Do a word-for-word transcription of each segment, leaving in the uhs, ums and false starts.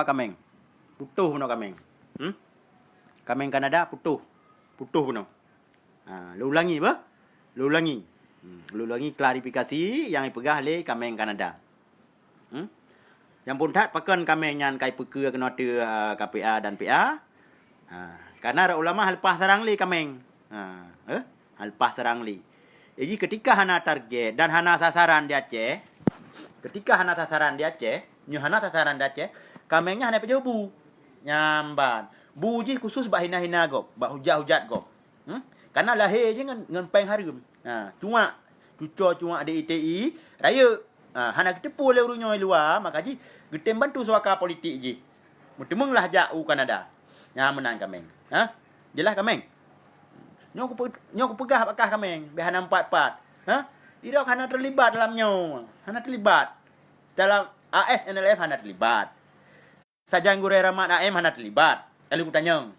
kaméng. Putôh bunoe kaméng. Hmm? Kaméng Kanada putôh. Putôh bunoe. Ha, lôn ulangi bah. Lôn ulangi. Hmm, lôn ulangi klarifikasi nyang ipeugah lé kaméng Kanada. Hmm? Nyang phôn that pakon kaméng nyan ka ipeukeue keunoe ateueh, eh, K P A dan P A. Ha, karena ulama leupah sarang lé kaméng. Ha, eh? Leupah sarang lé. Jadi ketika hana target dan hana sasaran di Aceh, ketika hana sasaran di Aceh, nyoe hana sasaran di Aceh, kaméng nyan hana pajoh bu. Nyan ban. Bu jih khusus bak hina-hina gob, bak hujat-hujat gob. Hmm? Karena lahé jih ngon, ngon péng hareuem. Ha, cuak, cuco cuak D I T I, rayeuk. Ha, hana geuteupeue lé ureuëng nyoe luwa, maka jih geutem bantu suaka politik jih. Meuteumeung lah jak u Kanada. Nyan meunan kaméng. Ha? Jeulaih kaméng? Nyoe kupe-, nyoe kupeugah bak kah kaméng, bèk hana meupat-pat. Ha? Irok hana teulibat dalam nyoe. Hana teulibat. Dalam A S N L F hana teulibat. Sajan Gurèe Rahmat A M hana teulibat. Lalu kutanyong.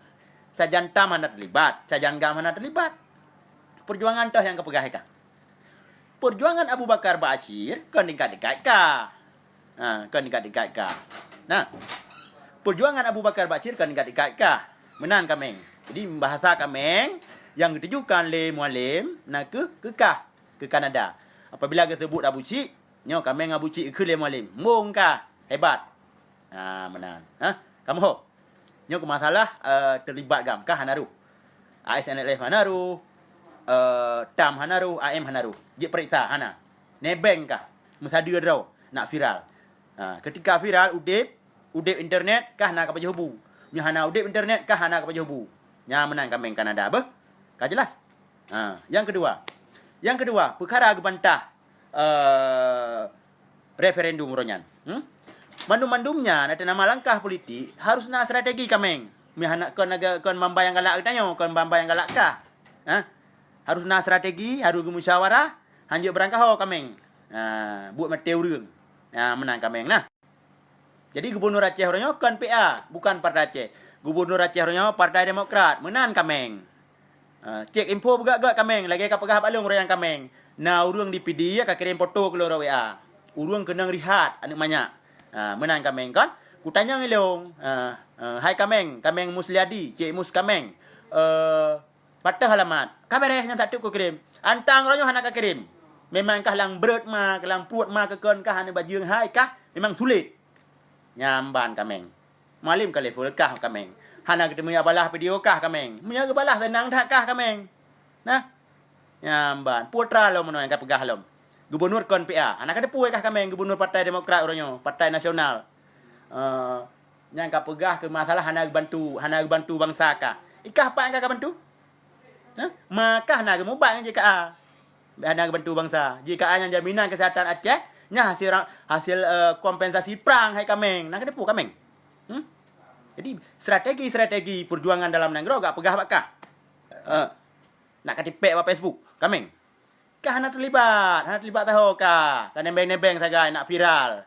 Sajan TAM hana teulibat. Sajan GAM hana teulibat. Peujuangan toh nyang kapeugah kah. Peujuangan Abu Bakar Ba'asyir kon tingkat-tingkat kah. Ha, kon tingkat-tingkat kah. Nah, peujuangan Abu Bakar Ba'asyir kon tingkat-tingkat kah. Meunan kaméng. Jadi, bahasa kaméng nyang geutujukan lé Mualem na keuh keu kah, keu Kanada. Apabila geuseubut Abu Syik, nyoe kaméng Abu Syik keu lé Mualem. Mbong kah, hebat. Ha, meunan. Ha, kamoe ho. Nyoe keu masalah, eh, teulibat GAM kah hana rôh. A S N L F hana rôh, eh, TAM hana rôh, A M hana rôh. Jeuet peuriksa hana. Nebeng kah, meusadeue droe, nak viral. Ha, ketika viral, udeb, udeb internet kah hana ka pajoh bu. Nyoe hana udeb internet kah hana ka pajoh bu. Nyan meunan kaméng Kanada beuh. Ka jelas? Ha, nyang keudua. Nyang keudua, peukara geubantah, eh, referendum uroe nyan. Hmm? Mandum-mandum nyan ateueh nama langkah politik harus na strategi kaméng. Meuhana kon aga-, kon bamba nyang galak geutanyoe, kon bamba nyang galak kah. Ha? Harus na strategi, harus geumusyawarah, hanjeuet beurangkaho kaméng. Ha, buet maté ureuëng. Ha, meunan kaméng nah. Jadi gubunur Aceh uroe nyoe kon P A, bukan Partai Aceh. Gubunur Aceh uroe nyoe Partai Demokrat, meunan kaméng. Ah, cek info beugöt-göt kaméng, lagèe ka peugah bak lôn uroe nyan kaméng. Na ureuëng di Pidie ka kirém foto keu lôn lewat W A. Ureuëng keunong rihat aneuk manyak. Ah, meunan kaméng kon. Kutanyong ilôn, ah, ah, hai kaméng, kaméng Musliadi, Cek Mus kaméng. Eh, Patah alamat. Ka beres nyang satu kukirém. Antang uroe nyoe hana kakirém. Memang kah lam brot ma, lam pruet ma keukon kah hana bajeung hai kah memang sulet. Nyan ban kaméng. Mualem ka level kah kaméng. Hana geuteumé balah video kah kaméng. Meunyoe geubalah seunang that kah kaméng. Nah. Nyan ban. Putra lom meunoe nyang kapeugah lom. Gubunur kon P A. Hana kateupeue kah kaméng gubunur Partai Demokrat uroe nyoe, Partai Nasional. Eh, nyang kapeugah keu masalah hana geubantu, hana geubantu bansa kah. Ikah pat nyang ka kabantu? Hah? Ma kah na geumubat ngon J K A? Hana geubantu bansa. J K A nyan jaminan kesehatan Aceh, nyan hasil ra-, hasil, eh, kompensasi prang hai kaméng. Na kateupeue kaméng? Hmm? Jadi, strategi-strategi perjuangan dalam nanggroe gak peugah bak kah. Eh, nak katipek bak Facebook, kaméng. Kah hana teulibat, hana teulibat saho kah. Ka nebeng-nebeng sagai nak viral.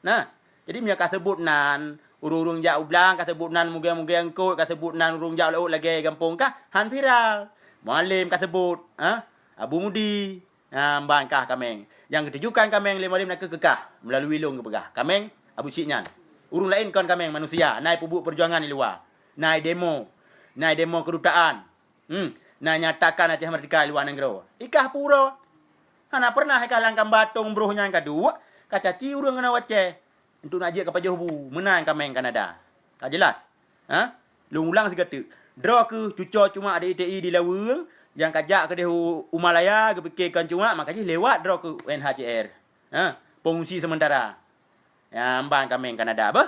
Nah, jadi meunyoe kaseubut nan ureuëng-ureuëng jak u blang, kaseubut nan mugeng-mugeng eungkôt, kaseubut nan ureuëng jak laôt lagèe gampông kah, han viral. Mualem kaseubut, ha? Abu Mudi, ha, ban kah kaméng. Nyang geutujukan kaméng lé Mualem nakeuh keu kah, meulalu lôn geupeugah. Kaméng Abu Syik nyan. Ureuëng laén kon kaméng manusia, na ipeubuet peujuangan di luwa. Na idemo, na idemo keudutaan. Hmm, na nyatakan Aceh Merdeka di luwa nanggroe. Ikah pura. Hana pernah ikah lam kamba tông broh nyang ka duek, kacaci ureuëng keunoe u Aceh. Untuk nak jeuet ka pajoh bu, meunan kaméng Kanada. Ka jelas? Ha? Lôn ulang sigoe teuk. Droe keuh cuco cumak D I T I di Laweueng, nyang ka jak keudeh u, u Malaya, geupike kon cumak, maka jih lewat droe keuh U N H C R. Ha? Pengungsi sementara. Nyan ban kaméng Kanada beuh.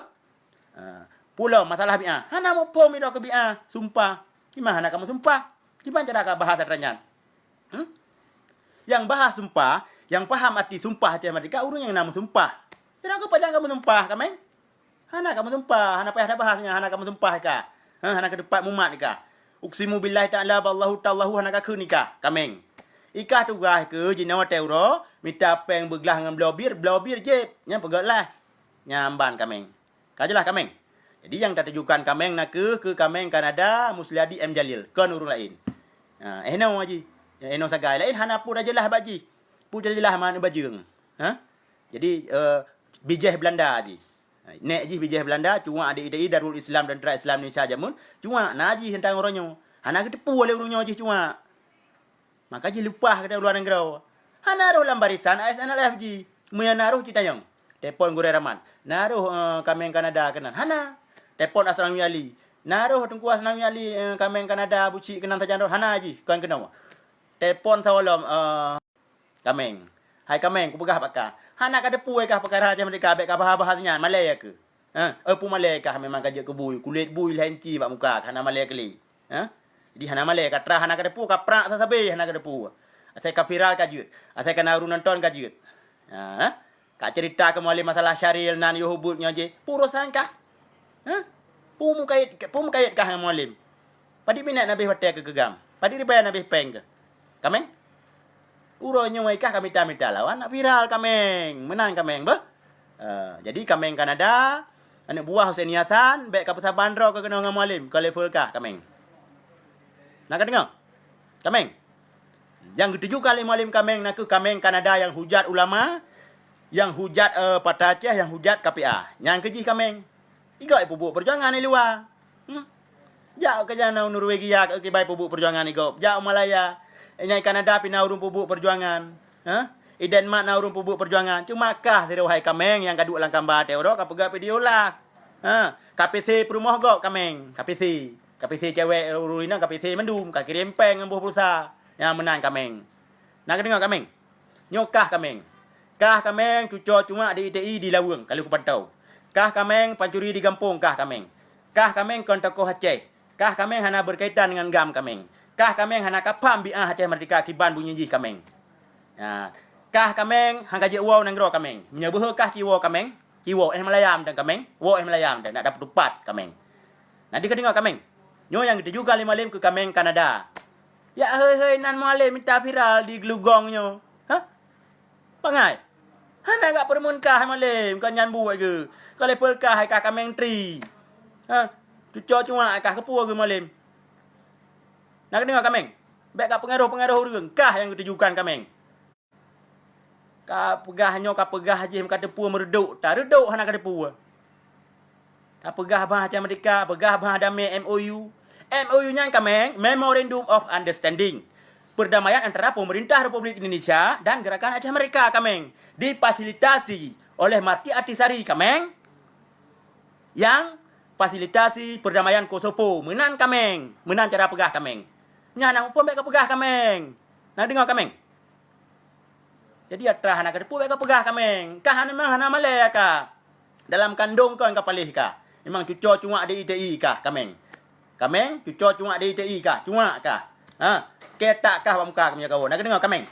Ha, pulo masalah bi'ah. Hana muphom idok keu bi'ah, sumpah. Kiban hana kamoe sumpah? Kiban cara ka bahas atra nyan? Hmm? Nyang bahas sumpah, nyang paham arti sumpah Aceh Merdeka, ureuëng nyang na meusumpah. Kira keu pajan kamoe sumpah, kaméng? Hana kamoe sumpah, hana payah tabahas nyan, hana kamoe sumpah ka. Ha, hana keu teumpat mumat ka. Uksimu billahi ta'ala ballahu tallahu hana kakheun ikah, kaméng. Ikah tugaih keu jinoe watèe uroe, mita péng beuglah ngon bloe bir, bloe bir jép, nyan peugöt lah. Nyan ban kaméng. Ka jeulaih kaméng. Jadi nyang tatujukan kaméng nakeuh keu kaméng Kanada Musliadi M Jalil, kon ureuëng laén. Ha, eh noe jih. Eh noe sagai laén hana peue tajeulaih bak jih. Peue tajeulaih manök bajeung. Ha? Jadi, eh, bijéh Beulanda jih. Nèk jih bijèh Beulanda, cuak di I T I, Darul Islam, Tentera Islam Indonesia jameun, cuak na jih teuntang uroe nyoe. Hana geuteupeue lé ureueng nyoe jih cuak. Maka jih leupah keu luwa nanggroe. Hana roh lam barisan A S N L F jih. Meunyo na roh cit tanyong. Telepon Gurèe Rahman. Na roh, eh, Kaméng Kanada keunan. Hana. Telepon Asnawi Ali. Na roh Teungku Asnawi Ali, eh, Kaméng Kanada buci keunan sajan roh. Hana jih, kon keunoe. Telepon saboh lom, eh, Kaméng. Hai Kaméng, kupeugah bak kah. Hana kateupeue kah peukara Aceh Merdeka, bèk kabahas-bahas nyan, malèe kah? Ha? Eh, peue malèe kah, memang kajeuet keu bui, kulét bui lhèe inci bak muka, hana malèe keu lé. Ha? Jadi hana malèe, katra hana kateupeue, kaprak sabe-sabe hana kateupeue. Asai kaviral kajeuet, asai kana ureueng nonton kajeuet. Ha? Kacerita keu Mualem masalah Syahril nan yoh ubit nyoe jih, peue urosan kah? Ha? Peue mukayét, peue mukayét kah ngon Mualem? Padit minèt na abéh watèe keu keu GAM? Padit ribèe na abéh pèng keu? Kaméng? Uroe nyoe kah kamita-mita lawan, nak viral Kaméng. Meunan Kaméng beuh. Eh, jadi Kaméng Kanada, aneuk buah Husaini Hasan, bèk kapeusaban droe keu keunoe ngon Mualem, keu level kah Kaméng. Na kadeungoe? Kaméng. Nyang geutujukan lé Mualem Kaméng nakeuh Kaméng Kanada nyang hujat ulama, nyang hujat, eh, Partai Aceh, nyang hujat K P A. Nyang keujih Kaméng. Igob ipeubuet peujuangan di luwa. Hmm? Jak keu jana u Norwegia keu kibai peubuet peujuangan igob. Jak u Malaya. Nyang i Kanada pih na ureueng peubuet peujuangan. Ha? I Denmark na ureueng peubuet peujuangan. Cuma kah sidroe hai Kaméng nyang kaduek lam kamba até uroe kapeugah video lah. Ha? Ka P C peurumoh gob Kaméng. Ka P C. Ka P C cewek ureueng inong ka P C mandum. Kakirém pèng ngon boh pulsa. Nyang meunan Kaméng. Na kadeungoe Kaméng? Nyoe kah Kaméng. Kah Kaméng cuco cuak di I T I di Laweueng, ka lheueh kupantau. Kah Kaméng pancuri di gampông kah Kaméng. Kah Kaméng kon tokoh Aceh. Kah Kaméng hana berkaitan dengan GAM Kaméng. Kah Kaméng hana kapham bi'ah Aceh Merdeka kiban bunyi jih Kaméng. Ha. Kah Kaméng han kajeuet woe nanggroe Kaméng. Meunyoe beuhe kah ciwoe Kaméng, ciwoe éh Malaya mantong Kaméng, woe éh Malaya mantong, nak dapeutupat Kaméng. Na di kadeungoe Kaméng. Nyoe nyang geutujukan lé Mualem keu Kaméng Kanada. Jak hei-hei nan Mualem mita viral di Glugong nyoe. Ha? Bangai. Hana gak peureumeun kah Mualem, kon nyan buet geuh. Kon level kah hai kah Kaméng Tri. Ha? Cuco cuak kah keupeue geuh Mualem. Na kadeungoe Kaméng. Bèk kapeungaroh-peungaroh ureueng, kah nyang geutujukan Kaméng. Kapeugah nyoe, kapeugah jih, ka teupeue meureudok, ta reudok hana kateupeue. Kapeugah bah Aceh Merdeka, peugah bah damé M O U. M O U nyan Kaméng, Memorandum of Understanding. Perdamaian antara pemerintah Republik Indonesia dan Gerakan Aceh Merdeka Kaméng. Difasilitasi oleh Marty Ahtisaari Kaméng. Nyang fasilitasi perdamaian Kosovo. Meunan Kaméng. Meunan cara peugah Kaméng. Nyan nyang muphom bèk kapeugah Kaméng. Na deungoe Kaméng? Jadi atra hana kateupeue bèk kapeugah Kaméng. Kah memang hana malèe kah. Dalam kandông kon ka paléh kah. Memang cuco cuak di I T I kah Kaméng. Kaméng, cuco cuak di I T I kah. Cuak kah. Ha, ketak kah bak muka kami kawan. Na kadeungoe Kaméng?